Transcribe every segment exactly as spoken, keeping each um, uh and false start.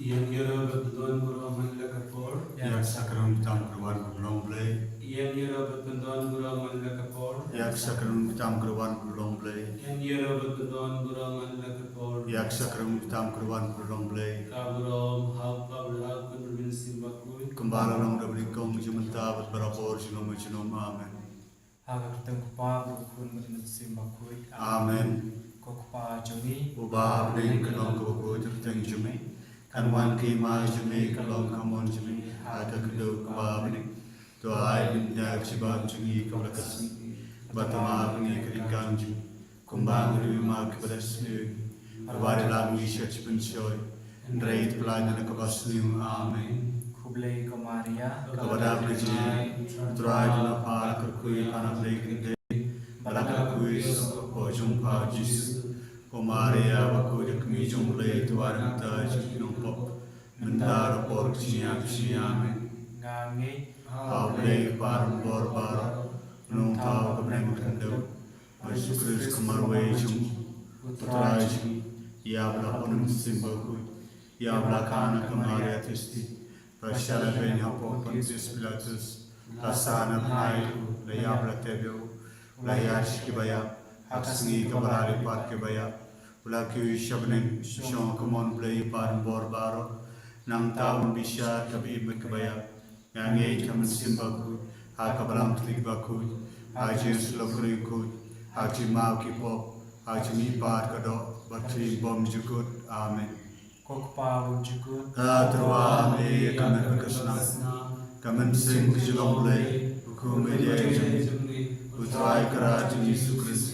Ïa ngi ruh ban pynduh burom man la ka por. Ïa ka sakrament tam kyrwan ka long Blei. Ïa ngi ruh ban pynduh burom man la ka por. Ïa ka sakrament tam kyrwan ka long Blei. Ïa ngi ruh ban pynduh burom man la ka por. Ïa ka sakrament tam kyrwan ka long Blei. Ka burom ha u Kpa bad ha u Khun bad ha u Mynsiem Bakhuid. Kumba la long da bri kong jong mynta bad barabor junom junom. Amen. Ha ka kyrteng u Kpa bad u Khun bad u Mynsiem Bakhuid. Amen. Ko Kpa jong ngi. Uba ha bneng, kan long kaba khuid ka kyrteng jong me. Kan wan ka hima jong me, kan long ka mon jong me ha ka khyndew kumba ha bneng. To ai mynta ka jubab jong ngi kaba la ka sngi. Bad to map ïa ngi ka ryngkang jong ngi, kumba ngi ruh ngi map ïa kiba la sniew ïa ngi. Bad wat ïalam ngi sha ka jingpynshoi, hynrei to pyllait ngi na kaba sniew. Amen. Khublei ko Maria. Kaba dap ka jingïeit, u Trai u don ha pha, la kyrkhu ïa pha na pdeng kynthei, bad la kyrkhu ïa u kpoh jong pha u Jisu. Ko Maria bakhuid, ka kmie jong U Blei, to ai ïa ngi mynta ka jingim jong ngi, mynta bad ha ka por ka jingïap jong ngi. Amen. Nga ngeit ha U Blei Kpa Ri bor baroh, U Nongthaw ka bneng bad ka khyndew, bad Jisu Khrist ka marwei jong u, U Trai jong ngi, ïa ba la pun ha u Mynsiem Bakhuid, ïa ba la kha na ka Maria Theisotti, bad sha la beiñ hapoh Pontius Pilatus, la sah na bnai, la ïap, la tep ïa u, la ïaid sha kiba ïap, ha ka sngi kaba rabiat kiba ïap, u la kiew sha bneng, shong ha ka mon U Blei Kpa Ri bor baroh, nangta un bishar ha kaba im bad kiba ïap. Nga ngeit ha u Mynsiem Bakhuid, ha ka Balang Katholik bakhuid, ha ka jingïasyllok bakhuid, ha ka jingmap ki pop, ha ka jingmihpat ka doh, bad ka jingbymjukut. Amen. Ko Kpa bymjukut. Ka tyrwa ha me ïa ka met bad ka snam, ka mynsiem ka jinglong Blei, u Khun baieit jong ngi, u Trai Kynrad jong ngi Jisu Khrist,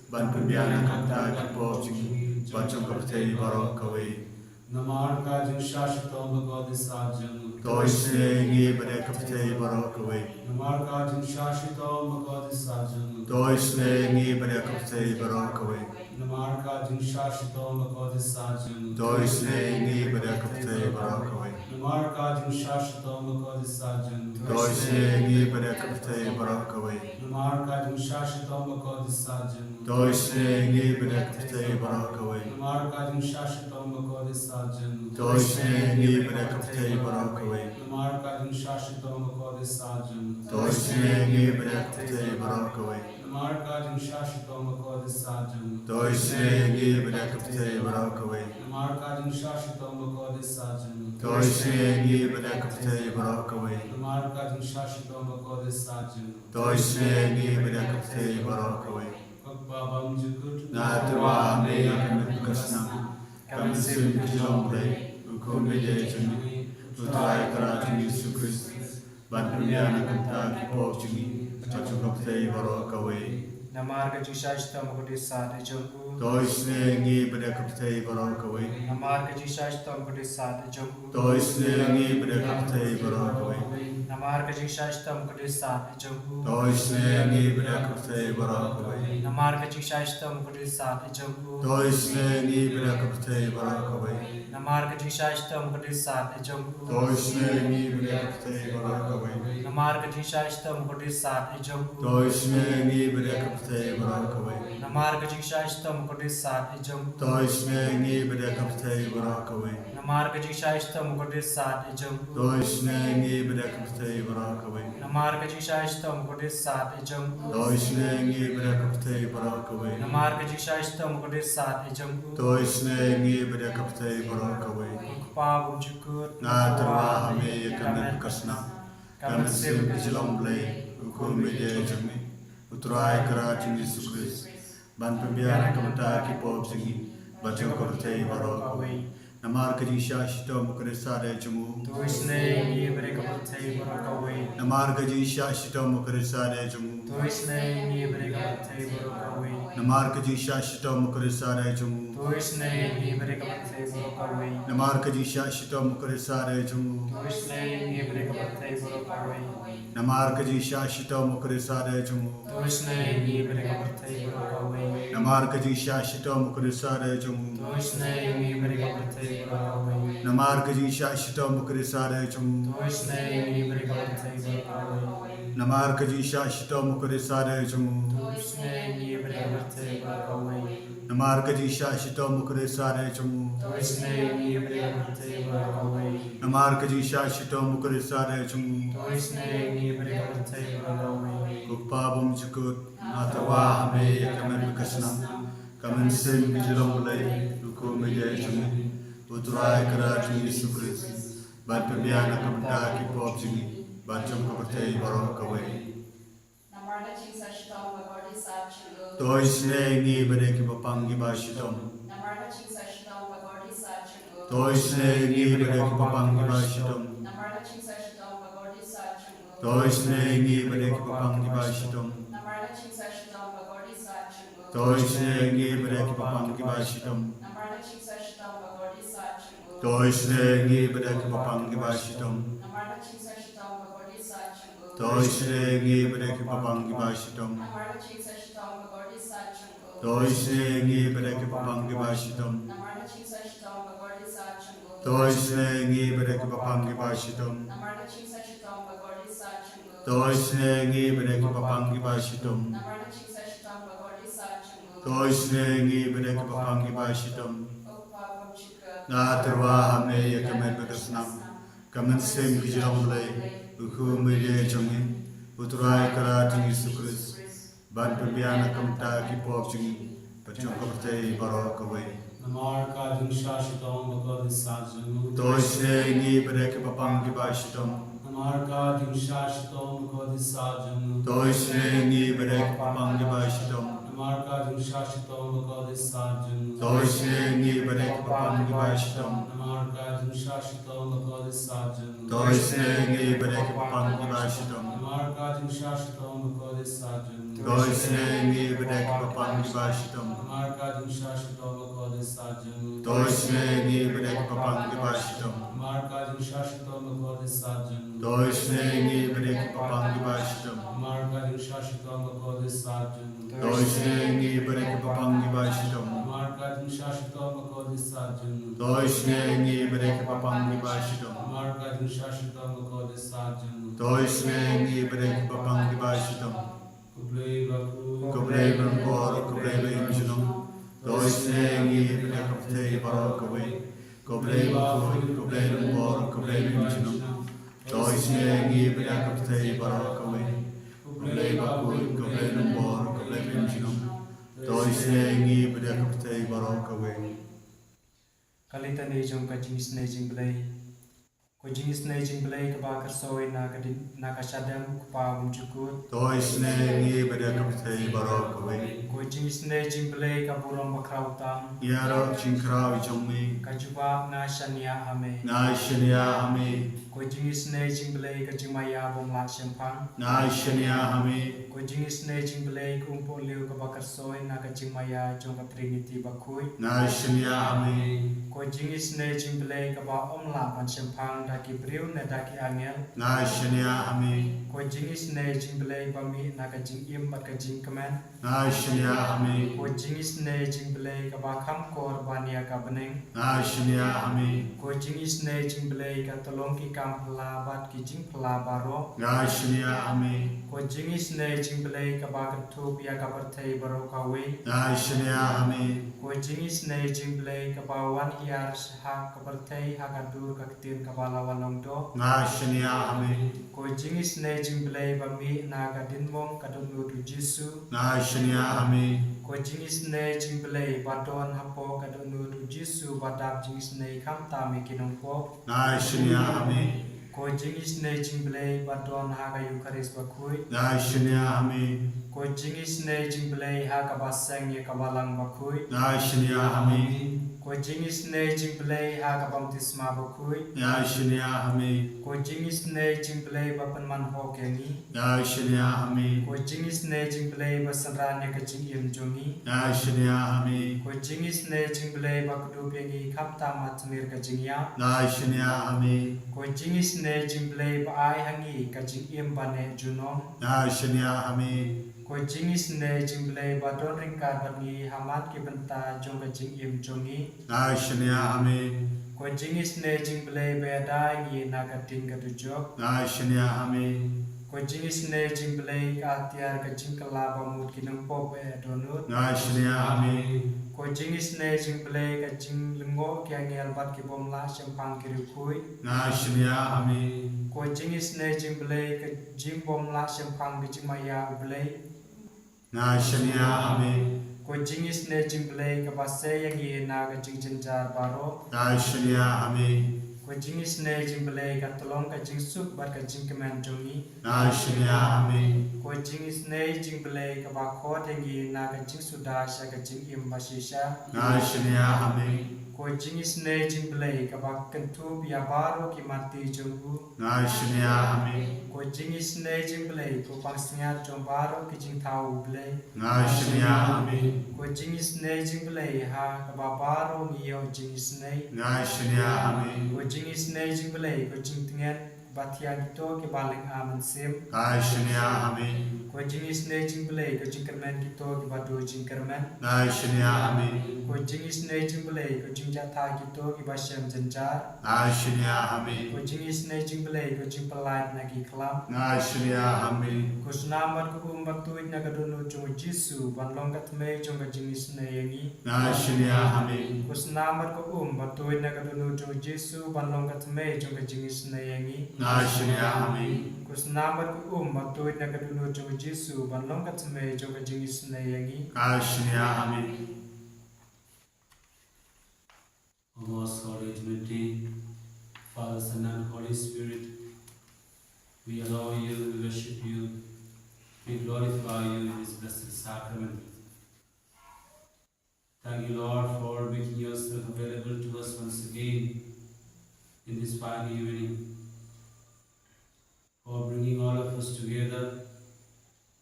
ban pynbiang na ka bynta ki pop jong ngi bad jong ka pyrthei baroh kawei. Namar ka jingshah shitom bakordit sat jong u, to isynei ïa ngi bad ïa ka pyrthei baroh kawei. Namar ka jingshah shitom bakordit sat jong u, to isynei ïa ngi bad ïa ka pyrthei baroh kawei. Namar ka jingshah shitom bakordit sat jong u, to isynei ïa ngi bad ïa ka pyrthei baroh kawei. Namar ka jingshah shitom bakordit sat jong u, to isynei ïa ngi bad ïa ka pyrthei baroh kawei. Namar ka jingshah shitom bakordit sat jong u, to isynei ïa ngi bad ïa ka pyrthei baroh kawei. Namar ka jingshah shitom bakordit sat jong u, to isynei ïa ngi bad ïa ka pyrthei baroh kawei. Namar ka jingshah shitom bakordit sat jong u, to isynei ïa ngi bad ïa ka pyrthei baroh kawei. Namar ka jingshah shitom bakordit sat jong u, to isynei ïa ngi bad ïa ka pyrthei baroh kawei. Namar ka jingshah shitom bakordit sat jong u, to isynei ïa ngi bad ïa ka pyrthei baroh kawei. Namar ka jingshah shitom bakordit sat jong u, to isynei ïa ngi bad ïa ka pyrthei baroh kawei. Ko Kpa bymjukut. Nga tyrwa ha me ïa ka met bad ka snam, ka mynsiem ka jinglong Blei, u Khun baieit jong ngi, u Trai Kynrad jong ngi Jisu Khrist, ban pynbiang na ka bynta ki pop jong ngi bad jong ka pyrthei baroh kawei. Namar ka jingshah shitom bakordit sat jong u, to isynei ïa ngi bad ïa ka pyrthei baroh kawei. Namar ka jingshah shitom bakordit sat jong u, to isynei ïa ngi bad ïa ka pyrthei baroh kawei. Namar ka jingshah shitom bakordit sat jong u, to isynei ïa ngi bad ïa ka pyrthei baroh kawei. Namar ka jingshah shitom bakordit sat jong u, to isynei ïa ngi bad ïa ka pyrthei baroh kawei. Namar ka jingshah shitom bakordit sat jong u, to isynei ïa ngi bad ïa ka pyrthei baroh kawei. Namar ka jingshah shitom bakordit sat jong u, to isynei ïa ngi bad ïa ka pyrthei baroh kawei. Namar ka jingshah shitom bakordit sat jong u, to isynei ïa ngi bad ïa ka pyrthei baroh kawei. Namar ka jingshah shitom bakordit sat jong u, to isynei ïa ngi bad ïa ka pyrthei baroh kawei. Namar ka jingshah shitom bakordit sat jong u, to isynei ïa ngi bad ïa ka pyrthei baroh kawei. Namar ka jingshah shitom bakordit sat jong u, to isynei ïa ngi bad ïa ka pyrthei baroh kawei. Ko Kpa bymjukut. Nga tyrwa ha me ïa ka met bad ka snam, ka mynsiem ka jinglong Blei, u Khun baieit jong ngi, u Trai Kynrad jong ngi Jisu Khrist, ban pynbiang na ka bynta ki pop jong ngi bad jong ka pyrthei baroh kawei. Namar ka jingshah shitom bakordit sat jong u, to isynei ïa ngi bad ïa ka pyrthei baroh kawei. Namar ka jingshah shitom bakordit sat jong u, to isynei ïa ngi bad ïa ka pyrthei baroh kawei. Namar ka jingshah shitom bakordit sat jong u, to isynei ïa ngi bad ïa ka pyrthei baroh kawei. Namar ka jingshah shitom bakordit sat jong u, to isynei ïa ngi bad ïa ka pyrthei baroh kawei. Namar ka jingshah shitom bakordit sat jong u, to isynei ïa ngi bad ïa ka pyrthei baroh kawei. Namar ka jingshah shitom bakordit sat jong u, to isynei ïa ngi bad ïa ka pyrthei Namar ka jingshah shitom u Khrist ha ïing jong u. Namar ka jingshah shitom u Khrist ha ïing jong u. Namar ka jingshah shitom u Khrist ha ïing jong u. Namar ka jingshah shitom u Khrist ha ïing jong u. Ko Kpa bymjukut, nga tyrwa ha me ïa ka met bad ka snam. Ka mynsiem ka jinglong Blei, u khun mei jong me. U Trai Kynrad jong ngi Jisu Khrist. Ban pynbiang na ka bynta ki pop jong ngi bad jong ka pyrthei baroh kawei. Namar ka jingshah shitom u Khrist ha ïing jong u. To isynei ïa ngi bad ïa kiba pang kiba shitom. Namar ka jingshah shitom u Khrist ha ïing jong u. To isynei ïa ngi bad ïa kiba pang kiba shitom. Namar ka jingshah shitom u Khrist ha ïing jong u. To isynei ïa ngi bad ïa kiba pang kiba shitom. Namar ka jingshah shitom u Khrist ha ïing jong u. To isynei ïa ngi bad ïa kiba pang kiba shitom. Namar ka jingshah shitom u Khrist ha ïing jong u. To isynei ïa ngi bad ïa kiba pang kiba shitom. Namar ka jingshah shitom u Khrist ha ïing jong u. To isynei ïa ngi bad ïa kiba pang kiba shitom. Namar ka jingshah shitom u Khrist ha ïing jong u. To isynei ïa ngi bad ïa kiba pang kiba shitom. Namar ka jingshah shitom u Khrist ha ïing jong u. To isynei ïa ngi bad ïa kiba pang kiba shitom. Namar ka jingshah shitom u Khrist ha ïing jong u. To isynei ïa ngi bad ïa kiba pang kiba shitom. Namar ka jingshah shitom u Khrist ha ïing jong u. To isynei ïa ngi bad ïa kiba pang kiba shitom. Ko Kpa bymjukut. Nga tyrwa ha me ïa ka met bad ka snam. Ka mynsiem ka jinglong Blei, u khun mei jong ngi. U Trai Kynrad jong ngi Jisu Khrist. Ban pynbiang na ka bynta ki pop jong ngi bad jong ka pyrthei baroh kawei. Namar ka jingshah shitom u Khrist ha ïing jong u. To isynei ïa ngi bad ïa kiba pang kiba shitom. Namar ka jingshah shitom u Khrist ha ïing jong u. To isynei ïa ngi bad ïa kiba pang kiba shitom. Namar ka jingshah shitom u Khrist ha ïing jong u. To isynei ïa ngi bad ïa kiba pang kiba shitom. Namar ka jingshah shitom u Khrist ha ïing jong u. To isynei ïa ngi bad ïa kiba pang kiba shitom. Namar ka jingshah shitom u Khrist ha ïing jong u. To isynei ïa ngi bad ïa kiba pang kiba shitom. Namar ka jingshah shitom u Khrist ha ïing jong u. To isynei ïa ngi bad ïa kiba pang kiba shitom. Namar ka jingshah shitom u Khrist ha ïing jong u. To isynei ïa ngi bad ïa kiba pang kiba shitom. Namar ka jingshah shitom u Khrist ha ïing jong u. To isynei ïa ngi bad ïa kiba pang kiba shitom. Namar ka jingshah shitom u Khrist ha ïing jong u. To isynei ïa ngi bad ïa kiba pang kiba shitom. Namar ka jingshah shitom u Khrist ha ïing jong u. To isynei ïa ngi bad ïa kiba pang kiba shitom. Ko Blei bakhuid. Ko Blei ba lyngkor, ko Blei ba im junom. To isynei ïa ngi bad ïa ka pyrthei baroh kawei. Ko Blei bakhuid, ko Blei lyngkor, ko Blei ba im junom. To isynei ïa ngi bad ïa ka pyrthei baroh kawei. Ko Blei bakhuid, ko Blei lyngkor, ko Blei ba im junom. To isynei ïa ngi bad ïa ka pyrthei baroh kawei. Ka litani jong ka jingisynei jingblei. Ko jingisynei jingblei kaba kyrshoi na ka din, na ka shadem u Kpa bymjukut. To isynei ïa ngi bad ïa ka pyrthei baroh kawei. Ko jingisynei jingblei ka burom bakhraw tam. Ïaroh jingkhraw jong me. Ka jubab nga shaniah ha me. Nga shaniah ha me. Ko jingisynei jingblei ka jingmaïa bym lah shemphang. Nga shaniah ha me. Ko jingisynei jingblei ka umpohliew kaba kyrshoi na ka jingmaïa jong ka Trinity bakhuid. Nga shaniah ha me. Ko jingisynei jingblei kaba ym lah ban shemphang da ki briew ne da ki angel. Nga shaniah ha me. Ko jingisynei jingblei ba mih na ka jingim bad ka jingkmen. Nga shaniah ha me. Ko jingisynei jingblei kaba kham kor ban ïa ka bneng. Nga shaniah ha me. Ko jingisynei jingblei ka tyllong ki kam phylla bad ki jingphylla baroh. Nga shaniah ha me. Ko jingisynei jingblei kaba kynthup ïa ka pyrthei baroh kawei. Nga shaniah ha me. Ko jingisynei jingblei kaba wan hiar ha ka pyrthei ha ka dur ka ktien kaba la wan long doh. Nga shaniah ha me. Ko jingisynei jingblei ba mih na ka diengmong ka dohnud u Jisu. Nga shaniah ha me. Ko jingisynei jingblei ba don hapoh ka dohnud u Jisu ba dap jingisynei khamtam ïa ki nongpop. Nga shaniah ha me. Ko jingisynei jingblei ba don ha ka Eukharist bakhuid. Nga shaniah ha me. Ko jingisynei jingblei ha kaba seng ïa ka balang bakhuid. Nga shaniah ha me. Ko jingisynei jingblei ha ka baptisma bakhuid. Nga shaniah ha me. Ko jingisynei jingblei ba pynman hok ïa ngi. Nga shaniah ha me. Ko jingisynei jingblei ba synran ïa ka jingim jong ngi. Nga shaniah ha me. Ko jingisynei jingblei ba kdup ïa ngi khamtam ha tmier ka jingïap. Nga shaniah ha me. Ko jingisynei jingblei ba ai ha ngi ka jingim ba neh junom. Nga shaniah ha me. Ko jingisynei jong U Blei ba don ryngkat bad ngi ha man ki bynta jong ka jingim jong ngi. Nga shaniah ha me. Ko jingisynei jong U Blei ba ïada ïa ngi na ka ding ka dujok. Nga shaniah ha me. Ko jingisynei jong U Blei ka atiar ka jingkylla ba mut ki nongpop ba ïa dohnud. Nga shaniah ha me. Ko jingisynei jong U Blei ka jinglyngngoh ki angel bad ki bym lah shemphang ki riewkhuid. Nga shaniah ha me. Ko jingisynei jong U Blei ka jingbym lah shemphang ka jingmaïa U Blei. Nga shaniah ha me. Ko jingisynei jong U Blei kaba sei ïa ngi na ka jingjynjar baroh. Nga shaniah ha me. Ko jingisynei jong U Blei ka tyllong ka jingsuk bad ka jingkmen jong ngi. Nga shaniah ha me. Ko jingisynei jong U Blei kaba khot ïa ngi na ka jingsuda sha ka jingim bashisha. Nga shaniah ha me. Ko jingisynei jong U Blei kaba kynthup ïa baroh ki matti jong u. Nga shaniah ha me. Ko jingisynei jong U Blei ko pansngiat jong baroh ki jingthaw U Blei. Nga shaniah ha me. Ko jingisynei jong U Blei ha kaba baroh ngi ïoh jingisynei. Nga shaniah ha me. Ko jingisynei jong U Blei ko jingtngen ba thiang kito kiba lynga mynsiem. Nga shaniah ha me. Ko jingisynei jong U Blei ko jingkyrmen kito kiba duh jingkyrmen. Nga shaniah ha me. Ko jingisynei jong U Blei ko jingjahthait kito kiba shem jynjar. Nga shaniah ha me. Ko jingisynei jong U Blei ko jingpyllait na ki khlam. Nga shaniah ha me. Ko snam bad ko um ba tuid na ka dohnud jong U Jisu ban long ka tmei jong ka jingisynei ïa ngi. Nga shaniah ha me. Ko snam bad ko um ba tuid na ka dohnud jong U Jisu ban long ka tmei jong ka jingisynei ïa ngi. Nga shaniah ha me. Ko snam bad ko um ba tuid na ka dohnud jong U Jisu ban long ka tmei jong ka jingisynei ïa ngi. Nga shaniah ha me. O most holy Trinity, Father, Son, and Holy Spirit, we adore you, we worship you, we glorify you in this blessed sacrament. Thank you, Lord, for making yourself available to us once again in this fine evening, for bringing all of us together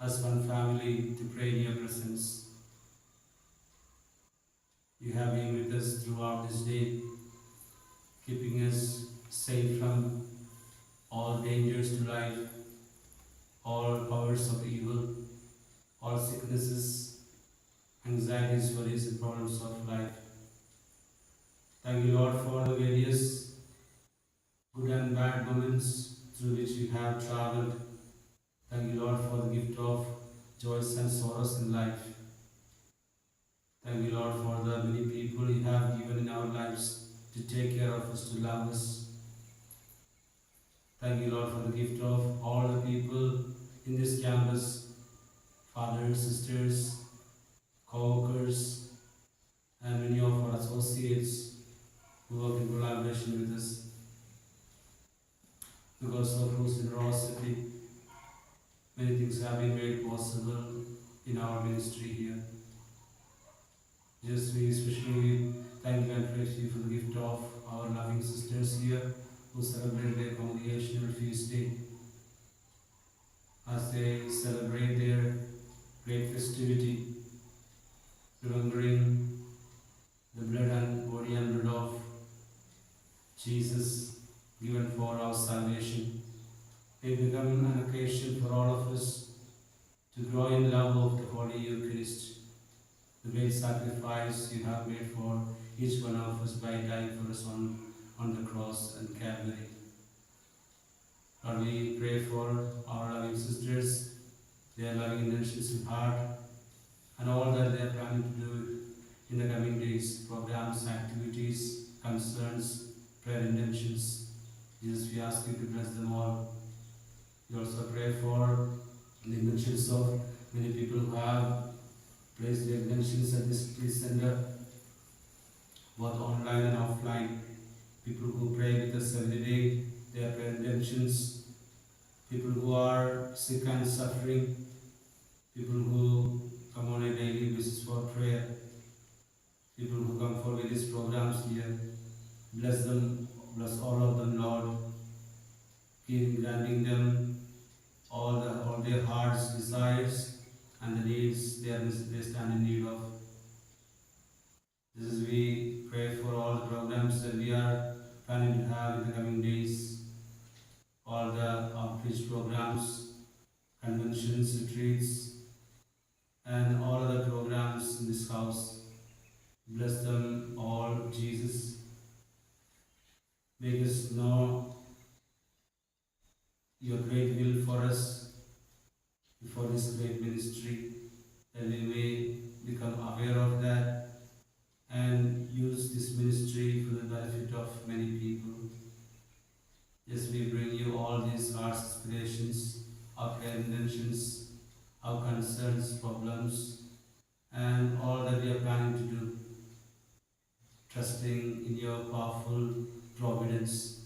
as one family to pray in your presence. You have been with us throughout this day, keeping us safe from all dangers to life, all powers of evil, all sicknesses, anxieties, worries, and problems of life. Thank you, Lord, for the various good and bad moments through which we have traveled. Thank you, Lord, for the gift of joys and sorrows in life. Thank you, Lord, for the many people you have given in our lives to take care of us, to love us. Thank you, Lord, for the gift of all the people in this campus, fathers, sisters, co-workers, and many of our associates who work in collaboration with us. Because of whose generosity, many things have been made possible in our ministry here. Just we especially thank you and praise you for the gift of our loving sisters here who celebrate their congregational feast day. As they celebrate their great festivity, remembering the blood and body and blood of Jesus given for our salvation. May it become an occasion for all of us to grow in love of the Holy Eucharist, the great sacrifice you have made for each one of us by dying for us on, on the cross and Calvary. Lord, we pray for our loving sisters, their loving intentions in heart, and all that they are planning to do in the coming days, programs, activities, concerns, prayer intentions. Jesus, we ask you to bless them all. We also pray for the intentions of many people who have placed their intentions at this retreat center, both online and offline. People who pray with us every day, their prayer intentions. People who are sick and suffering. People who come on a daily basis for prayer. People who come for various programs here. Bless them, bless all of them, Lord. Keep granting them all the, all their hearts' desires and the needs they are, they stand in need of. This is we pray for all the programs that we are planning to have in the coming days, all the outreach programs, conventions, retreats, and all other programs in this house. Bless them all, Jesus. Make us know your great will for us, for this great ministry, that we may become aware of that and use this ministry for the benefit of many people. Yes, we bring you all these hearts, aspirations, our prayer intentions, our concerns, problems, and all that we are planning to do. Trusting in your powerful providence,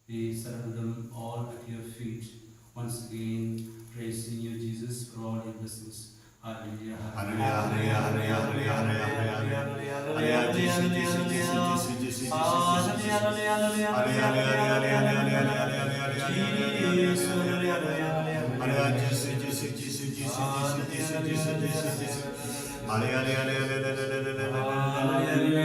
we surrender them all at your feet. Once again, praising you, Jesus, for all your blessings. Hallelujah, hallelujah, hallelujah, hallelujah, hallelujah, hallelujah, hallelujah, hallelujah, hallelujah, Jesus, Jesus, Jesus, Jesus, Jesus, Jesus, Jesus, Jesus, hallelujah, hallelujah, hallelujah, hallelujah, hallelujah, hallelujah,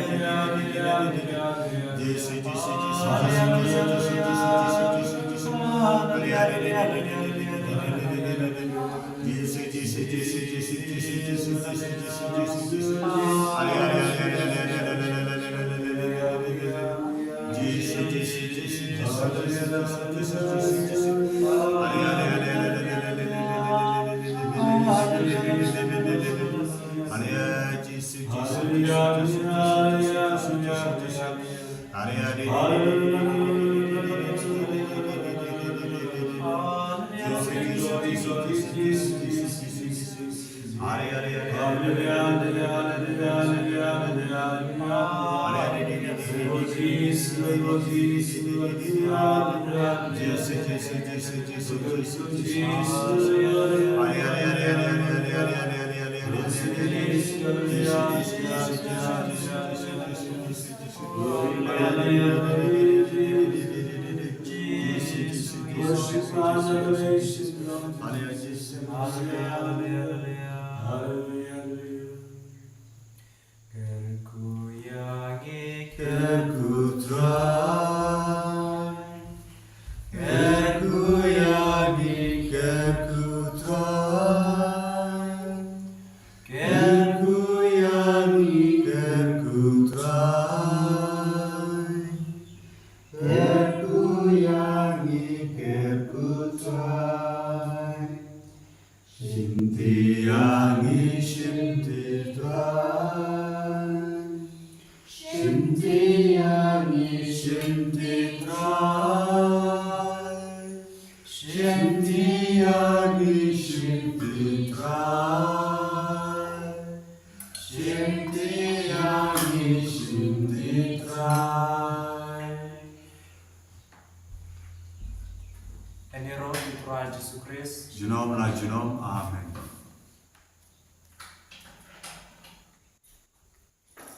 hallelujah, hallelujah, hallelujah, Jesus, Jesus, Jesus, Jesus, Jesus, Jesus, Jesus, Jesus, Jesus, Kyrkhu ïa ngi, kyrkhu Trai. Kyrkhu ïa ngi, kyrkhu Trai. Kyrkhu ïa ngi, kyrkhu Trai. Kyrkhu ïa ngi, kyrkhu Trai. Shimti ïa ngi, shimti Trai. Shimti ïa ngi, shimti Trai. Shimti ïa ngi, shimti Trai. Shimti ïa ngi, shimti Trai. Yn ïaroh ïa u Trai Jisu Khrist. Junom la junom. Amen.